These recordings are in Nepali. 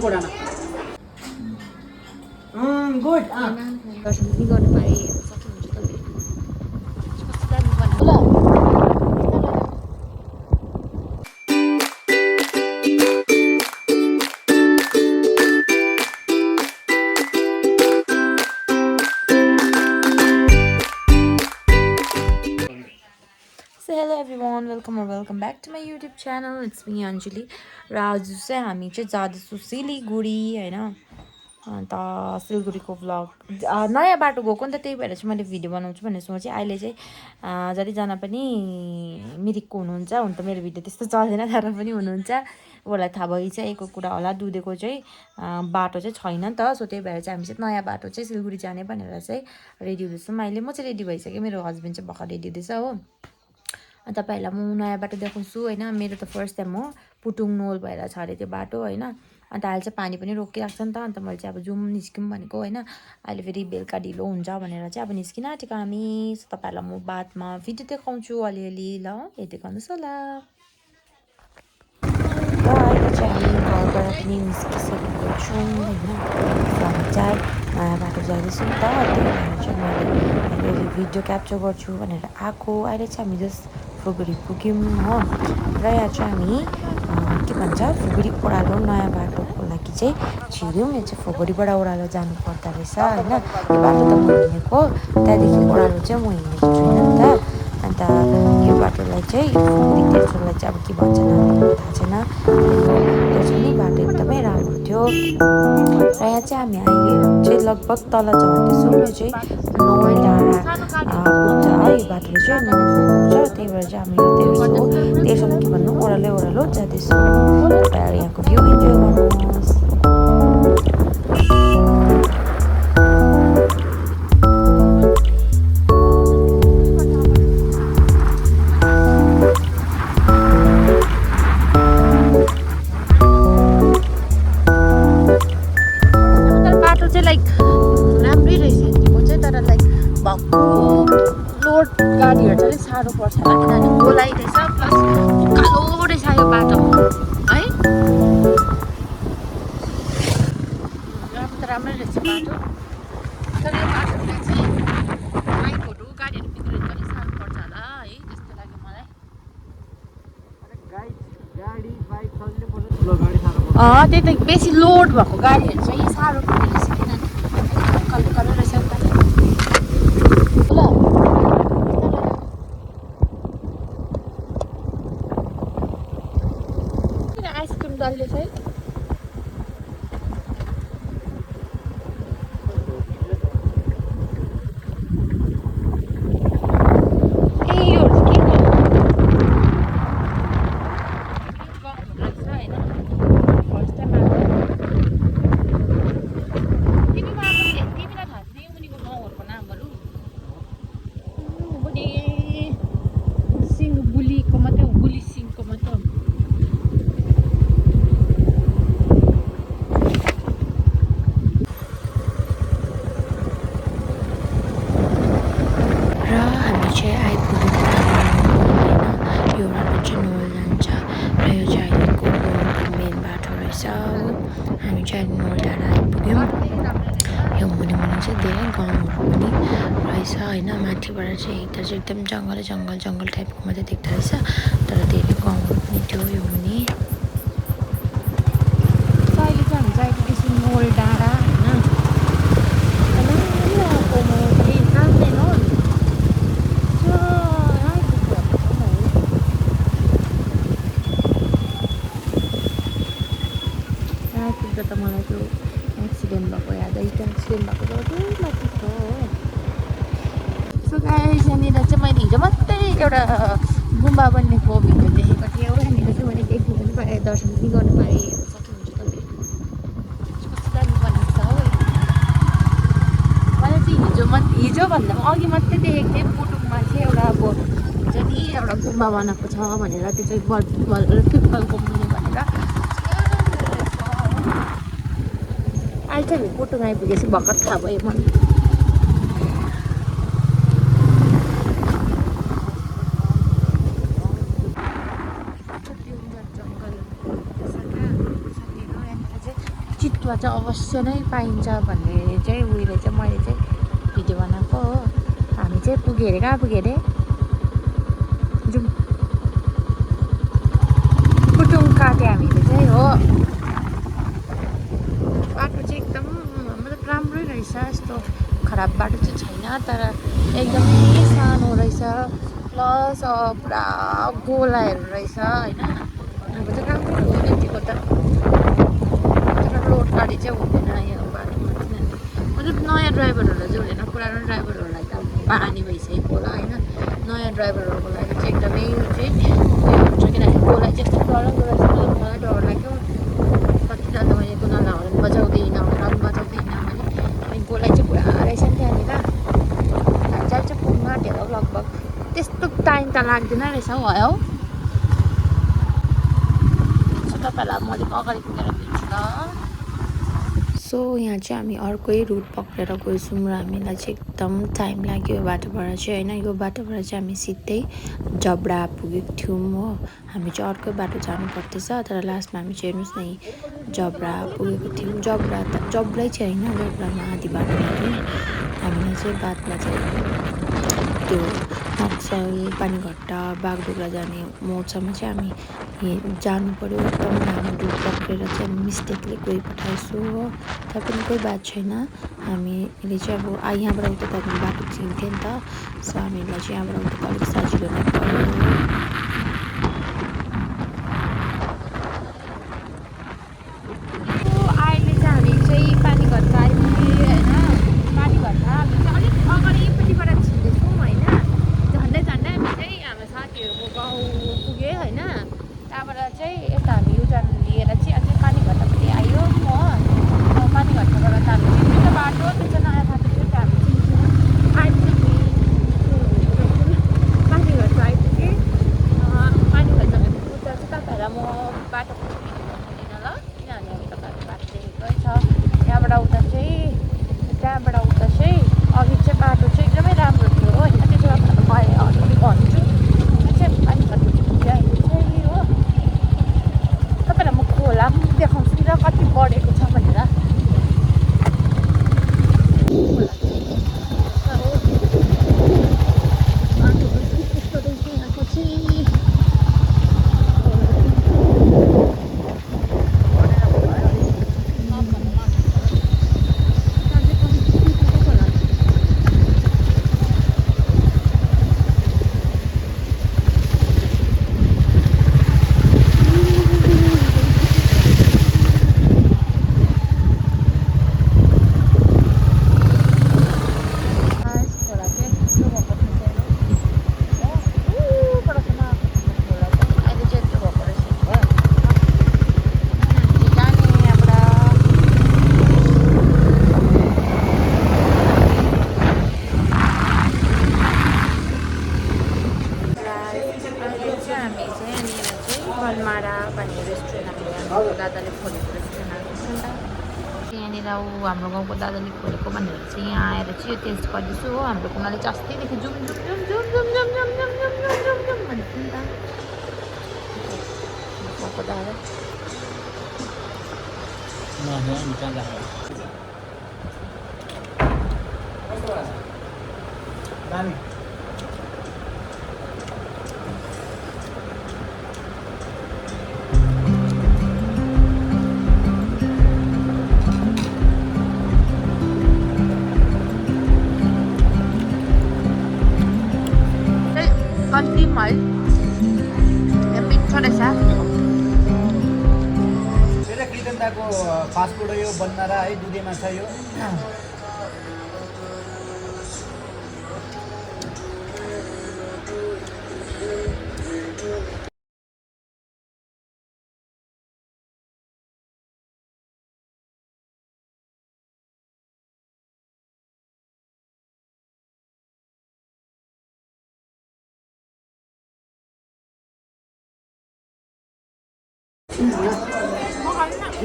कोडामा गुड दर्शन पनि गर्नु पाएँ सक्नुहुन्छ तपाईँ कस्तो दामी भन्नु ल So hello everyone, welcome back to my YouTube channel. It's me Anjali. र आज चाहिँ हामी चाहिँ जाँदैछौँ सिलिगुडी हैन अन्त सिलगढीको भ्लग नयाँ बाटो गएको नि त त्यही भएर चाहिँ मैले भिडियो बनाउँछु भन्ने सोचेँ अहिले चाहिँ जतिजना पनि मिरिकको हुनुहुन्छ हुन त मेरो भिडियो त्यस्तो चल्दैन तर पनि हुनुहुन्छ उहाँलाई थाहा भइसकेको कुरा होला दुधेको चाहिँ बाटो चाहिँ छैन नि त सो त्यही भएर चाहिँ हामी चाहिँ नयाँ बाटो चाहिँ सिलगढी जाने भनेर चाहिँ रेडी हुँदैछौँ अहिले म चाहिँ रेडी भइसकेँ मेरो हस्बेन्ड चाहिँ भर्खर रेडी हुँदैछ हो तपाईँहरूलाई म नयाँ बाटो देखाउँछु होइन मेरो त फर्स्ट टाइम हो पुटुङ नोल भएर छ अरे त्यो बाटो होइन अन्त अहिले चाहिँ पानी पनि रोकिरहेको छ नि त अन्त मैले चाहिँ अब जाउँ निस्क्यौँ भनेको होइन अहिले फेरि बेलुका ढिलो हुन्छ भनेर चाहिँ अब निस्किन आँटेको हामी तपाईँहरूलाई म बादमा भिडियो देखाउँछु अलिअलि ल हेर्दै गर्नुहोस् होला र अहिले चाहिँ हामी घरबाट पनि निस्किसकेको छौँ होइन हामी चाहिँ नयाँ बाटो जाँदैछौँ त त्यही भएर चाहिँ मैले अहिले भिडियो क्याप्चर गर्छु भनेर आएको अहिले चाहिँ हामी जस्ट फुगुडी पुग्यौँ हो र यहाँ चाहिँ हामी के भन्छ फुगुडी ओह्रालो नयाँ बाटोको लागि चाहिँ छिर्यौँ यहाँ चाहिँ फुगुडीबाट ओह्रालो जानु पर्दो रहेछ होइन यो बाटो त म हिँडेको त्यहाँदेखि ओह्रालो चाहिँ म हिँडेको छुइनँ नि त अन्त यो बाटोलाई चाहिँ फुगुडी तेर्सोलाई चाहिँ अब के भन्छ नाम थाहा छैन तेर्सो नि बाटो एकदमै राम्रो थियो र यहाँ चाहिँ हामी अहिले चाहिँ लगभग तल झर्दैछौँ यो चाहिँ नोल डाँडा पुग्छ यो बाटोले चाहिँ नोल पुग्छ त्यही भएर चाहिँ हामी तेर्सोमा के भन्नु ओह्रालो जाँदैछौँ तपाईँहरू यहाँको भ्यू इन्जोय गर्नुहोस् गाडीहरू चाहिँ अलिक साह्रो पर्छ होला किनभने गोलाइ रहेछ प्लस कालो रहेछ यो बाटो है राम्रो त राम्रै रहेछ बाटो तर यो बाटोलाई चाहिँ बाइकहरू गाडीहरू बिग्रियो भने अलिक साह्रो पर्छ होला है त्यस्तो लाग्यो मलाई त्यही त बेसी लोड भएको गाडीहरू चाहिँ साह्रो पर्ने रहेछ किनभने कालो रहेछ ल आइसक्रिम डल्ले चाहिँ हामी चाहिँ नोल डाँडा आइपुग्यौँ यो मुनि चाहिँ धेरै गाउँहरू पनि रहेछ होइन माथिबाट चाहिँ हेर्दा चाहिँ एकदम जङ्गल टाइपको मात्रै देख्दो रहेछ तर धेरै गाउँहरू पनि थियो यो मुनि अहिले चाहिँ हामी चाहिँ आइपुगेछौँ नोल डाँडा त मलाई त्यो एक्सिडेन्ट भएको याद आइन्छ एक्सिडेन्ट भएको जग्गा माथि छ हो सो गाइस यहाँनिर चाहिँ मैले हिजो मात्रै एउटा गुम्बा बन्नेको भिडियो देखेको थिएँ हो यहाँनिर चाहिँ मैले देख्नु पनि पाएँ दर्शन पनि गर्नु पाएँ सक्नुहुन्छ तपाईँ कस्तो दामी बनेको छ हो मलाई चाहिँ हिजोभन्दा पनि अघि मात्रै देखेको थिएँ पुटुङमा चाहिँ एउटा अब हुन्छ नि एउटा गुम्बा बनाएको छ भनेर त्यो चाहिँ पिपलको मुनि भनेर अहिले चाहिँ हामी पुटुङ आइपुगेपछि भर्खर थाहा भयो मलाई सतुवा चाहिँ अवश्य नै पाइन्छ भन्ने चाहिँ उयोले चाहिँ मैले चाहिँ भिडियो बनाएको हो। हामी चाहिँ पुग्यो अरे, कहाँ पुग्यो अरे, जाउँ कुटुङ काट्यो हामीले चाहिँ हो। बाटो चाहिँ एकदम मतलब राम्रै रहेछ, यस्तो खराब बाटो चाहिँ छैन, तर एकदमै सानो रहेछ। प्लस पुरा गोलाहरू रहेछ होइन। अब चाहिँ राम्रो हो यतिको त, तर रोड गाडी चाहिँ हुँदैन यो बाटोमा, किनभने मतलब नयाँ ड्राइभरहरूलाई चाहिँ हुँदैन, पुरानो ड्राइभरहरूलाई त अब बानी भइसकेको होला होइन। नयाँ ड्राइभरहरूको लागि चाहिँ एकदमै चाहिँ उयो हुन्छ, किनभने गोलाई चाहिँ यस्तो डरलाग्दो रहेछ। मतलब मलाई डर लाग्यो कतिजना, त मैले कुनालाई हर्न बजाउँदैन भने अनि गोलाई चाहिँ पुरा रहेछ नि त्यहाँनिर। जहाँ चाहिँ पुग्नु आँट्यो होला लगभग, त्यस्तो टाइम त लाग्दैन रहेछ हौ है हौ। सो तपाईँहरूलाई म अलिक अगाडि पुगेर भेट्छु ल। सो यहाँ चाहिँ हामी अर्कै रुट पक्रेर गएछौँ र हामीलाई चाहिँ एकदम टाइम लाग्यो यो बाटोबाट चाहिँ होइन। यो बाटोबाट चाहिँ हामी सिधै जबडा पुगेको थियौँ हो। हामी चाहिँ अर्कै बाटो जानु पर्दैछ, तर लास्टमा हामी चाहिँ हेर्नुहोस् न जबडा पुगेको थियौँ। जबडै चाहिँ होइन, जबडामा आधी बाटोमा थियौँ। हामीलाई चाहिँ बादमा चाहिँ त्यो नक्सल, पानीघट्टा, बागडोग्रा जाने मोडसम्म चाहिँ हामी जानु पऱ्यो। एकदम लामो रुट पक्रेर चाहिँ हामी मिस्टेकले गइपठाएछु हो। तर पनि कोही बात छैन, हामीले चाहिँ अब यहाँबाट उता तर्ने बाटो चिन्थ्यो नि त। सो हामीलाई चाहिँ यहाँबाट उता अलिक सजिलो नै पऱ्यो। अहिले चाहिँ हामी चाहिँ पानीघट्टा आइपुग्यो होइन। पानीघट्टा हामी चाहिँ अलिक अगाडिपट्टिबाट छिर्दैछौँ होइन। झन्डै झन्डै हामी चाहिँ हाम्रो साथीहरूको गाउँ पुग्यो होइन। त्यहाँबाट चाहिँ यता हामी युटर्न लिएर चाहिँ अझै पानीघट्टापट्टि आयो हो। पानीघट्टाबाट त हामी चिन्थ्यो बाटो, त्यो चाहिँ नयाँ बाटो थियो, त्यो हामी चिन्थ्यौँ। आइपुग्यो पानीघट्टा आइपुगेँ। पानीघट्टा पुग्दा चाहिँ तपाईँहरूलाई म बाटोको भिडियो बनाउँदिनँ ल, किनभने अब तपाईँहरूले बाटो देखेकै छ। त्यहाँबाट उता चाहिँ अघि चाहिँ बाटो चाहिँ एकदमै राम्रो थियो हो होइन। त्यो चाहिँ तपाईँलाई अलिअलि भन्छु। त्यो चाहिँ पानीघट्टा पुग्यो अहिले चाहिँ हो। तपाईँलाई म खोला पनि देखाउँछु नि त कति बढेको छ भनेर। बनमारा भन्ने रेस्टुरेन्ट हाम्रो दादाले खोलेको रेस्टुरेन्ट आएको छ नि त। यहाँनिर हाम्रो गाउँको दादाले खोलेको भनेर चाहिँ यहाँ आएर चाहिँ यो टेस्ट गर्दैछु हो। हाम्रो कुनाले चाहिँ अस्तिदेखि zoom zoom zoom zoom zoom zoom zoom zoom zoom zoom zoom zoom भनेको नि त गाउँको दादा। कति है मिठो रहेछ। कृतज्ञताको फास्टफुड हो यो बनमारा है, दुधेमा छ यो।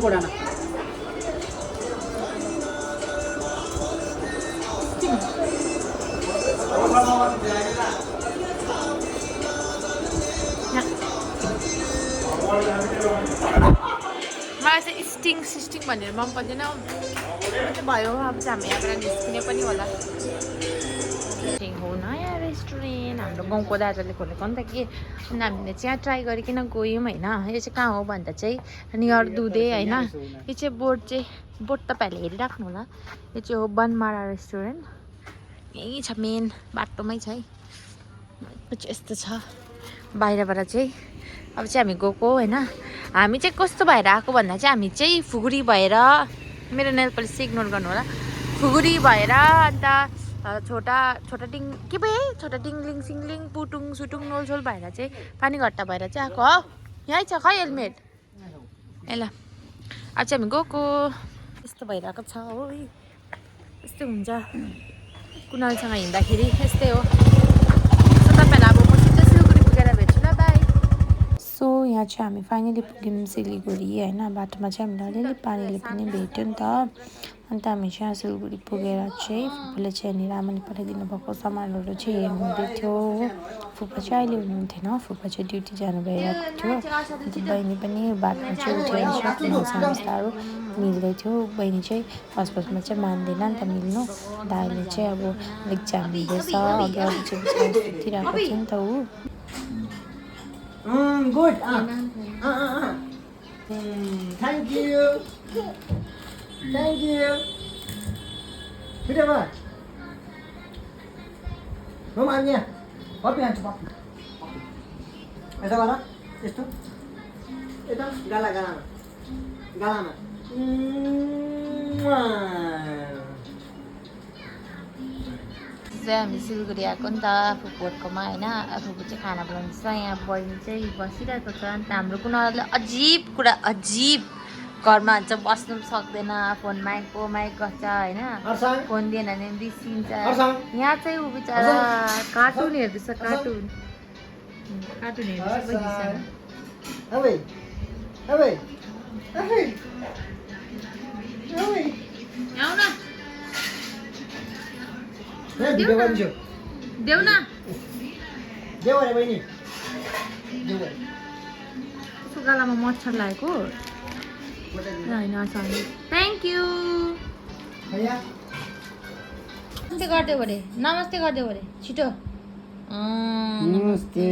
Godaana. मलाई चाहिँ स्टिङ भनेर मन पर्दैन भयो अब चाहिँ हामी यहाँबाट निस्किने पनि होला हो नयाँ रेस्टुरेन्ट हाम्रो गाउँको दादाले खोलेको नि त कि अनि हामीले चाहिँ यहाँ ट्राई गरिकन गयौँ होइन यो चाहिँ कहाँ हो भन्दा चाहिँ नियर दुधे होइन यो चाहिँ बोर्ड तपाईँहरूले हेरिराख्नु होला यो चाहिँ हो बनमारा रेस्टुरेन्ट यहीँ छ मेन बाटोमै छ है यस्तो छ बाहिरबाट चाहिँ अब चाहिँ हामी गएको होइन हामी चाहिँ कस्तो भएर आएको भन्दा चाहिँ हामी चाहिँ फुगुरी भएर मेरो नेल पलिस इग्नोर गर्नु होला फुगुरी भएर अन्त छोटा टिङलिङ सिङलिङ पुटुङ सुटुङ नोलसोल भएर चाहिँ पानीघट्टा भएर चाहिँ आएको हो यहीँ छ खै हेलमेट ए ल अब चाहिँ हामी गएको यस्तो भइरहेको छ हो यस्तै हुन्छ कुनालसँग हिँड्दाखेरि यस्तै हो तपाईँहरूलाई अब म सिधै सिलगढी पुगेर भेट्छु ल बाई सो यहाँ चाहिँ हामी फाइनली पुग्यौँ सिलगढी होइन बाटोमा चाहिँ हामीलाई अलिअलि पानीले पनि भेट्यो नि त अन्त हामी चाहिँ यहाँ सिलगढी पुगेर चाहिँ फुपूले चाहिँ यहाँनिर आमाले पठाइदिनु भएको सामानहरू चाहिँ हेर्नुहुँदै थियो हो फुपा चाहिँ अहिले हुनुहुन्थेन फुपा चाहिँ ड्युटी जानु भइरहेको थियो अन्त बहिनी पनि बाटोमा चाहिँ उठेर सानो मिल्दै थियो बहिनी चाहिँ फर्स्टमा चाहिँ मान्दैन नि त मिल्नु दाइले चाहिँ अब एक्जाम दिँदैछ अघि अघि चाहिँ सुतिरहेको थियो नि त ऊ Good. Thank you. Thank you. Kenapa? Mamanya. Papi yang cepat. Esa mana? Itu? Itu gala. चाहिँ हामी सिलगढी आएको नि त फुपूहरूकोमा होइन फुपू चाहिँ खाना बनाउँदैछ यहाँ बहिनी चाहिँ बसिरहेको छ अन्त हाम्रो कुनाले अजिब घरमा हुन्छ बस्नु पनि सक्दैन फोन माइक गर्छ होइन फोन दिएन भने बिर्सिन्छ यहाँ चाहिँ ऊ बिचरा कार्टुन हेर्दैछ कार्टुन देऊ न गालामा मच्छर लागेको होइन थ्याङ्क यू नमस्ते गरिदेऊ अरे छिटो नमस्ते